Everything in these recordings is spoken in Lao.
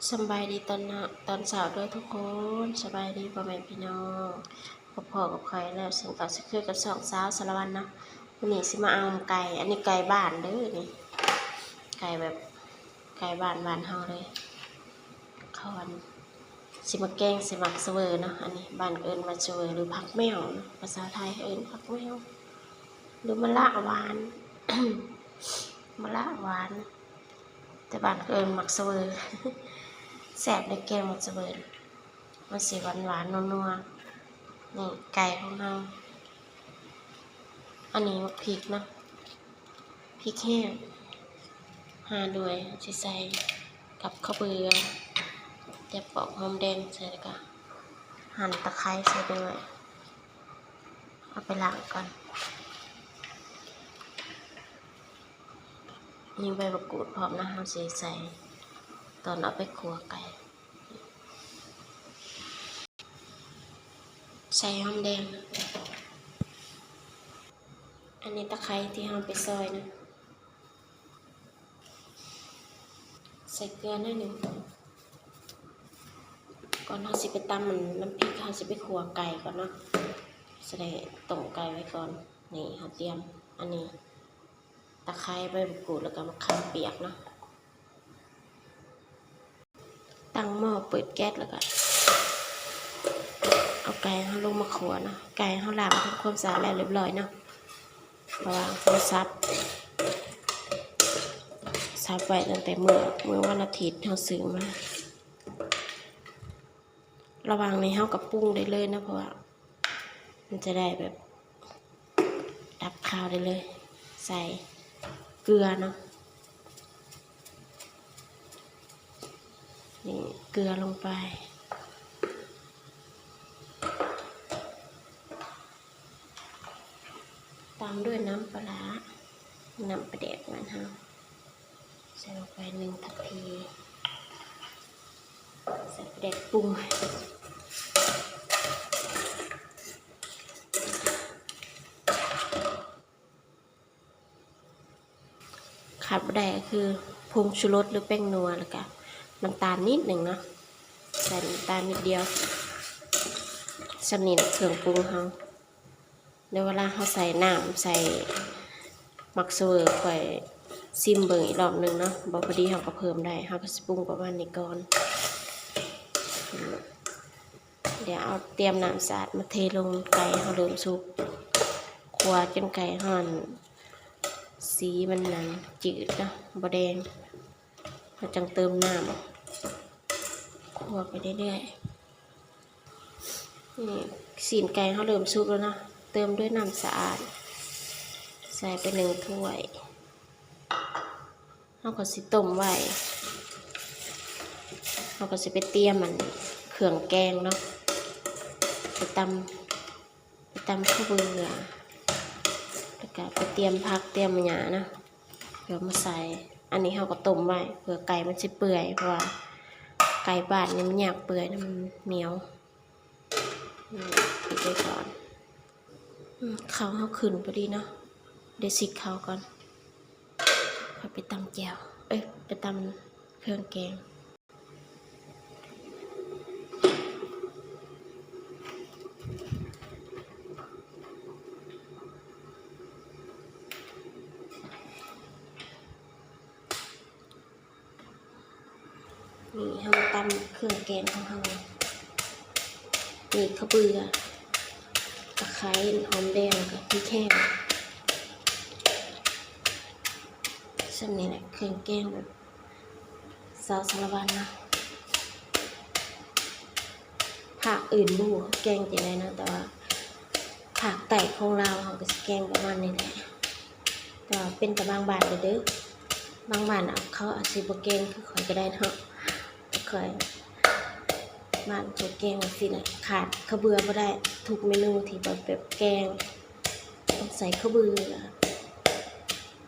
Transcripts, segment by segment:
ສຳບາຍດີຕອນເນາະ ຕອນເຊົ້າເດີ້ທຸກຄົນ. ສະບາຍດີພໍ່ແມ່ພີ່ນ້ອງ ພົບພໍ້ກັບຂ້ອຍແລ້ວ ເຊັ່ນເກົ່າເຊັ່ນເຄີຍກັບຊ່ອງສາວສາລະວັນເນາະ. ມື້ນີ້ຊິມາເອົາໄກ່ ອັນນີ້ໄກ່ບ້ານເດີ້ນີ້ ໄກ່ແບບ ໄກ່ບ້ານ ບ້ານເຮົາເລີຍ. ເຂົາ ອັນ ຊິມາແກງໃສ່ໝາກສະເຫວີເນາະ. ອັນນີ້ບ້ານເອີ້ນໝາກສະເຫວີ ຫຼື ຜັກແມວເນາະ ພາສາໄທເອີ້ນຜັກແມວ ຫຼື ມະລະຫວານ ມະລະຫວານ ແຕ່ບ້ານເອີ້ນໝາກສະເຫວີ. ແຊບເດ້ແກງໝາກສະເຫວີ ມັນຊິຫວານໆ ນົວໆ. ນີ້ໄກ່ຂອງເຮົາ ອັນນີ້ໝາກພິກເນາະ ພິກແຫ້ງ ຫາດ້ວຍ ຊິໃສ່ກັບເຂົ້າເບືອ ແຕ່ປອກຫອມແດງໃສ່ ແລ້ວກະ ຫັ່ນຕະໄຄໃສ່ດ້ວຍ. ເອົາໄປລ້າງກ່ອນ. ມີໃບບັກກູດພ້ອມນະ ເຮົາຊິໃສ່ຕອນເອົາໄປຂົ້ວໄກ່. ໃສ່ຫອມແດງ ອັນນີ້ຕະໄຄທີ່ເຮົາໄປຊອຍນະ. ໃສ່ເກືອໜ້ອຍໜຶ່ງ ກ່ອນເຮົາຊິໄປຕຳອັນນ້ຳພິກ ເຮົາຊິໄປຂົ້ວໄກ່ກ່ອນເນາະ ຊິໄດ້ຕົ້ມໄກ່ໄວ້ກ່ອນ. ນີ້ເຮົາຕຽມອັນນີ້ ຕະໄຄ ໃບບັກກູດ ແລ້ວກະມະຂາມປຽກເນາະ. ຕັ້ງໝໍ້ ເປີດແກັສ ແລ້ວກະເອົາໄກ່ເຮົາລົງມາຂົ້ວເນາະ. ໄກ່ເຮົາລ້າງທຳຄວາມສະອາດແລ້ວຮຽບຮ້ອຍເນາະ ເພາະວ່າເຮົາສັບ ສັບໄວ້ຕັ້ງແຕ່ມື້ ມື້ວັນອາທິດເຮົາຊື້ມາ. ລະຫວ່າງນີ້ເຮົາກະປຸງໄດ້ເລີຍເນາະ ເພາະວ່າມັນຈະໄດ້ແບບດັບຄາວໄດ້ເລີຍ. ໃສ່ເກືອເນາະ ນີ້ເກືອລົງໄປ ຕາມດ້ວຍນ້ຳປາຮ້າ ນ້ຳປາແດກບ້ານເຮົາ ໃສ່ລົງໄປໜຶ່ງທັບພີ ໃສ່ປາແດກປຸງ. ຂາດບໍ່ໄດ້ກໍຄືຜົງຊູລົດ ຫຼື ແປ້ງນົວ ແລ້ວກະນ້ຳຕານນິດໜຶ່ງເນາະ ໃສ່ນ້ຳຕານນິດດຽວ. ສ່ຳນີ້ແຫຼະເຄື່ອງປຸງເຮົາ. ໃນເວລາເຮົາໃສ່ນ້ຳ ໃສ່ໝາກສະເຫວີ ຂ້ອຍຊິມເບິ່ງອີກລອບໜຶ່ງເນາະ ບໍ່ພໍດີເຮົາກໍເພີ່ມໄດ້. ເຮົາກໍຊິປຸງປະມານນີ້ກ່ອນ. ດຽວເອົາຕຽມນ້ຳສະອາດມາເທລົງ. ໄກ່ເຮົາເລີ່ມສຸກ ຂົ້ວຈົນໄກ່ເຮົາ ອັນ ສີມັນ ອັນ ຈືດເນາະ ບໍ່ແດງ ເຮົາຈັ່ງເຕີມນ້ຳ ຂົ້ວໄປເລື້ອຍໆ. ນີ້ ຊີ້ນໄກ່ເຮົາເລີ່ມສຸກແລ້ວເນາະ ເຕີມດ້ວຍນ້ຳສະອາດ ໃສ່ໄປໜຶ່ງຖ້ວຍ. ເຮົາກໍຊິຕົ້ມໄວ້ ເຮົາກໍຊິໄປຕຽມອັນເຄື່ອງແກງເນາະ ໄປຕຳ ໄປຕຳເຂົ້າເບືອ ແລ້ວກະໄປຕຽມຜັກຕຽມຫຍັງນະ ດຽວມາໃສ່. ອັນນີ້ເຮົາກໍຕົ້ມໄວ້ເພື່ອໄກ່ມັນຊິເປື່ອຍ ເພາະວ່າໄກ່ບ້ານນີ້ມັນຍາກເປື່ອຍນະ ມັນໜຽວ. ນີ້ ປິດໄວ້ກ່ອນ. ອືມ ເຂົ້າເຮົາຂຶ້ນພໍດີເນາະ ດຽວຊິກເຂົ້າກ່ອນ ຄ່ອຍໄປຕຳແຈ່ວ ເອີຍ ໄປຕຳເຄື່ອງແກງ. ນີ້ເຮົາຕຳເຄື່ອງແກງຂອງເຮົາ ມີເຂົ້າເບືອ ຕະໄຄ ຫອມແດງ ແລ້ວກະພິກແຫ້ງ. ສ່ຳນີ້ແຫຼະ ເຄື່ອງແກງແບບສາວສາລະວັນເນາະ. ພາກອື່ນບໍ່ຮູ້ເຂົາແກງຈັ່ງໃດເນາະ ແຕ່ວ່າພາກໃຕ້ຂອງລາວເຮົາກໍຊິແກງປະມານນີ້ແຫຼະ. ແຕ່ວ່າເປັນແຕ່ບາງບ້ານເດີ້ ບາງບ້ານເຂົາອາດຊິບໍ່ແກງຄືຂ້ອຍກໍໄດ້ເນາະ. ຂ້ອຍ ບ້ານຂ້ອຍແກງຈັ່ງຊີ້ແຫຼະ ຂາດເຂົ້າເບືອບໍ່ໄດ້. ທຸກເມນູທີ່ແບບ ແບບແກງຕ້ອງໃສ່ເຂົ້າເບືອ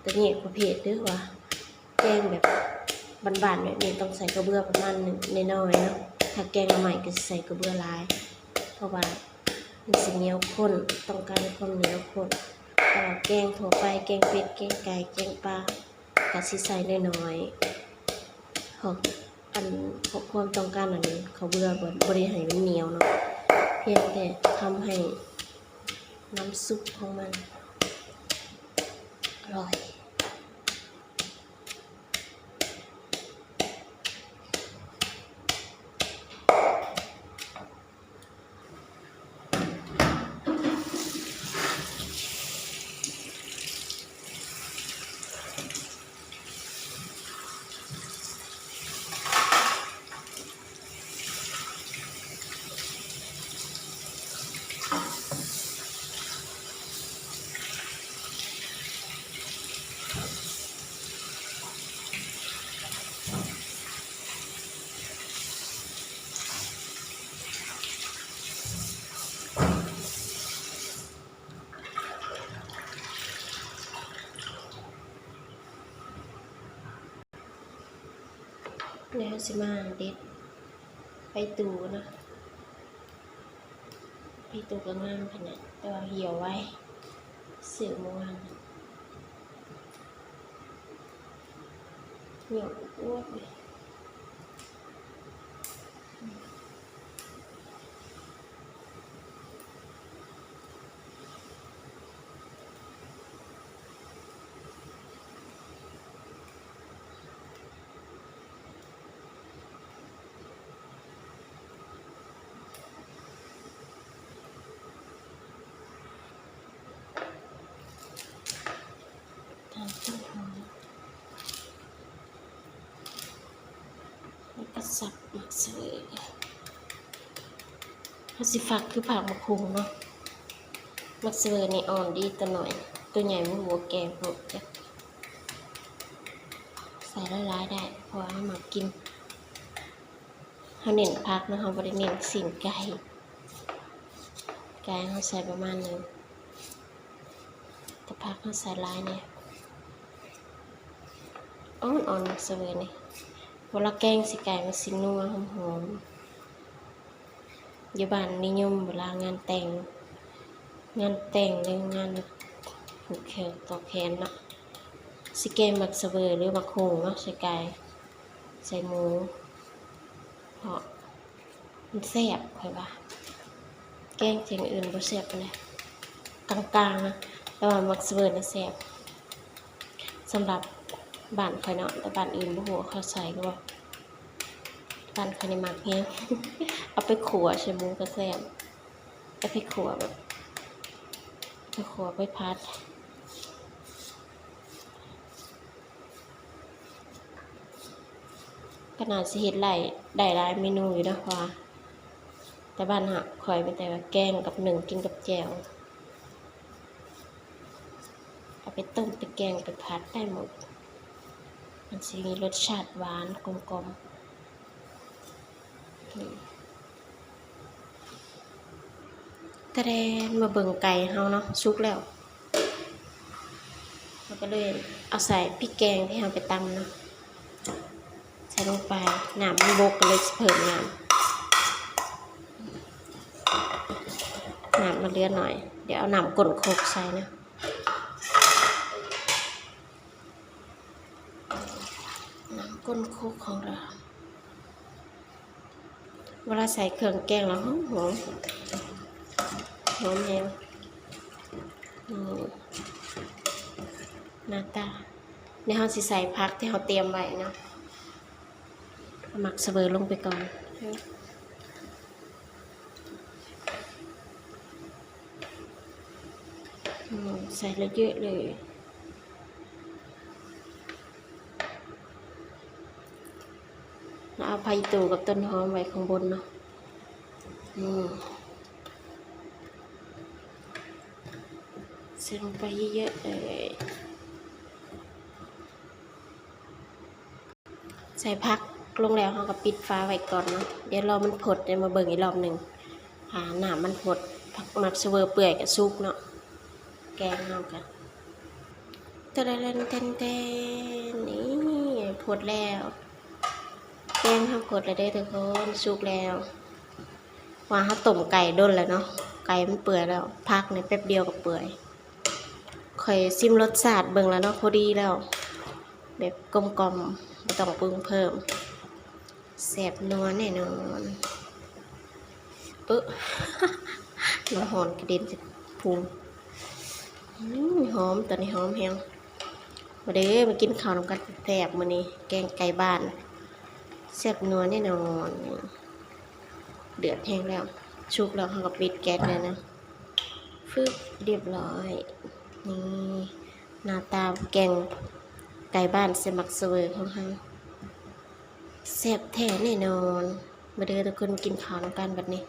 ແຕ່ແຍກປະເພດເດີ້ວ່າ ແກງແບບບ້ານໆແບບນີ້ຕ້ອງໃສ່ເຂົ້າເບືອປະມານໜຶ່ງ ໜ້ອຍໆເນາະ. ຖ້າແກງໜໍ່ໄມ້ກໍຊິໃສ່ເຂົ້າເບືອຫຼາຍ ເພາະວ່າມັນຊິໜຽວຂ້ນ ຕ້ອງການຄວາມໜຽວຂ້ນ. ແຕ່ວ່າແກງທົ່ວໄປ ແກງເປັດ ແກງໄກ່ ແກງປາ ກໍຊິໃສ່ໜ້ອຍໆ ເພາະ ອັນ ຄວາມຕ້ອງການອັນ ເຂົ້າເບືອ ບໍ່ ບໍ່ໄດ້ໃຫ້ມັນໜຽວເນາະ ພຽງແຕ່ທຳໃຫ້ນ້ຳຊຸບຂອງມັນອະລ່ອຍ. ແລ້ວຊິມາເດັດໃບຕູເນາະ ໃບຕູກໍງາມຂະໜາດ ແຕ່ວ່າຫ່ຽວໄວ ຊື້ມື້ວານ ຫຍໍ້ອວບໆ. ຕຳຕົ້ນຫອມ ແລ້ວກໍສັບໝາກສະເຫວີ ເຮົາຊິຝັກຄືຝັກໝາກຫຸ່ງເນາະ ໝາກສະເຫວີນີ້ອ່ອນດີ ໂຕນ້ອຍ ໂຕໃຫຍ່ບໍ່ຮູ້ວ່າແກ່ໂພດ ໃສ່ຫຼາຍໆໄດ້ ເພາະວ່າເຮົາມັກກິນ. ເຮົາເນັ້ນຜັກເນາະ ເຮົາບໍ່ໄດ້ເນັ້ນຊີ້ນໄກ່ ໄກ່ເຮົາໃສ່ປະມານໜຶ່ງ ແຕ່ຜັກເຮົາໃສ່ຫຼາຍແດ່ ອ່ອນໆ ໝາກສະເຫວີນີ້ ເວລາແກງໃສ່ໄກ່ມັນຊິນົວຫອມໆ. ຢູ່ບ້ານນິຍົມເວລາງານແຕ່ງ ງານແຕ່ງ ຫຼື ງານຜູກແຂນຕໍ່ແຂນເນາະ ຊິແກງໝາກສະເຫວີ ຫຼື ໝາກຫຸ່ງເນາະ ໃສ່ໄກ່ ໃສ່ໝູ ເພາະມັນແຊບ ຂ້ອຍວ່າ ແກງຢ່າງອື່ນບໍ່ແຊບປານໃດ ກາງໆ ນະ ແຕ່ວ່າໝາກສະເຫວີນະແຊບ ສຳລັບບ້ານຂ້ອຍເນາະ ແຕ່ບ້ານອື່ນບໍ່ຮູ້ວ່າເຂົາໃສ່ຫຼືບໍ່ ບ້ານຂ້ອຍນີ້ມັກແຮງ ເອົາໄປຂົ້ວໃສ່ໝູກໍແຊບ ເອົາໄປຂົ້ວແບບ ໄປຂົ້ວໄປຜັດ ກໍໜ້າຊິເຮັດຫຼາຍ ໄດ້ຫຼາຍເມນູຢູ່ເນາະ ເພາະວ່າແຕ່ບ້ານເຮົາ ຂ້ອຍມີແຕ່ວ່າແກງກັບໜຶ້ງ ກິນກັບແຈ່ວ ເອົາໄປຕົ້ມ ໄປແກງ ໄປຜັດ ໄດ້ໝົດ ມັນຊິມີລົດຊາດຫວານກົມໆ. ຕະແດນ ມາເບິ່ງໄກ່ເຮົາເນາະ ສຸກແລ້ວ ເຮົາກໍເລີຍເອົາໃສ່ພິກແກງທີ່ເຮົາໄປຕຳເນາະ ໃສ່ລົງໄປ ນ້ຳມັນບົກ ກໍເລີຍຊິເພີ່ມນ້ຳ ນ້ຳມັນເຫຼືອໜ້ອຍ ດຽວເອົານ້ຳກົ້ນຄົກໃສ່ເນາະ ນ້ຳກົ້ນຄົກຂອງເຮົາ. ເວລາໃສ່ເຄື່ອງແກງແລ້ວຫອມໆ ຫອມແຮງ ນີ້ ໜ້າຕາ ດຽວເຮົາຊິໃສ່ຜັກທີ່ເຮົາຕຽມໄວ້ເນາະ ໝາກສະເຫວີລົງໄປກ່ອນ ອືມ ໃສ່ເລີຍເຍອະເລີຍ ແລ້ວເອົາຜັກອີ່ຕູ່ກັບຕົ້ນຫອມໄວ້ຂ້າງບົນເນາະ ອືມ ໃສ່ລົງໄປເຍອະໆເລີຍ. ໃສ່ຜັກລົງແລ້ວ ເຮົາກໍປິດຝາໄວ້ກ່ອນເນາະ ດຽວລໍມັນຟົດ ດຽວມາເບິ່ງອີກລອບໜຶ່ງ ຖ້ານ້ຳມັນຟົດ ຜັກໝາກສະເຫວີເປື່ອຍກໍສຸກເນາະ ແກງເຮົາກໍ ຕະແດນແຕນແຕນ ນີ້ ຟົດແລ້ວ ແກງເຮົາຟົດແລ້ວເດີທຸກຄົນ ສຸກແລ້ວ ວ່າເຮົາຕົ້ມໄກ່ດົນແລ້ວເນາະ ໄກ່ມັນເປື່ອຍແລ້ວ ຜັກນີ້ແປັບດຽວກໍເປື່ອຍ. ຂ້ອຍຊິມລົດຊາດເບິ່ງແລ້ວເນາະ ພໍດີແລ້ວ ແບບກົມກ່ອມ ບໍ່ຕ້ອງປຸງເພີ່ມ. ແຊບນົວແນ່ນອນ. ເອີ ນ້ຳຮ້ອນກະເດັນໃສ່ພຸງ. ອືມ ຫອມ ຕອນນີ້ຫອມແຮງ. ມາເດີ ມາກິນເຂົ້ານຳກັນແຊບໆ ມື້ນີ້ ແກງໄກ່ບ້ານ ແຊບນົວແນ່ນອນ. ເດືອດແຮງແລ້ວ ສຸກແລ້ວ ເຮົາກໍປິດແກັສແລ້ວນະ. ຟຶບ ລຽບຮ້ອຍ. ນີ້ ໜ້າຕາແກງໄກ່ບ້ານໃສ່ໝາກສະເຫວີຂອງເຮົາ ແຊບແທ້ແນ່ນອນ. ມາເດີທຸກຄົນ ມາກິນເຂົ້ານຳກັນບັດນີ້.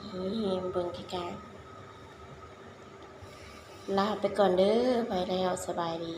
ນີ້ ເບິ່ງໃກ້ໆ. ລາໄປກ່ອນເດີ ໄປແລ້ວ ສະບາຍດີ.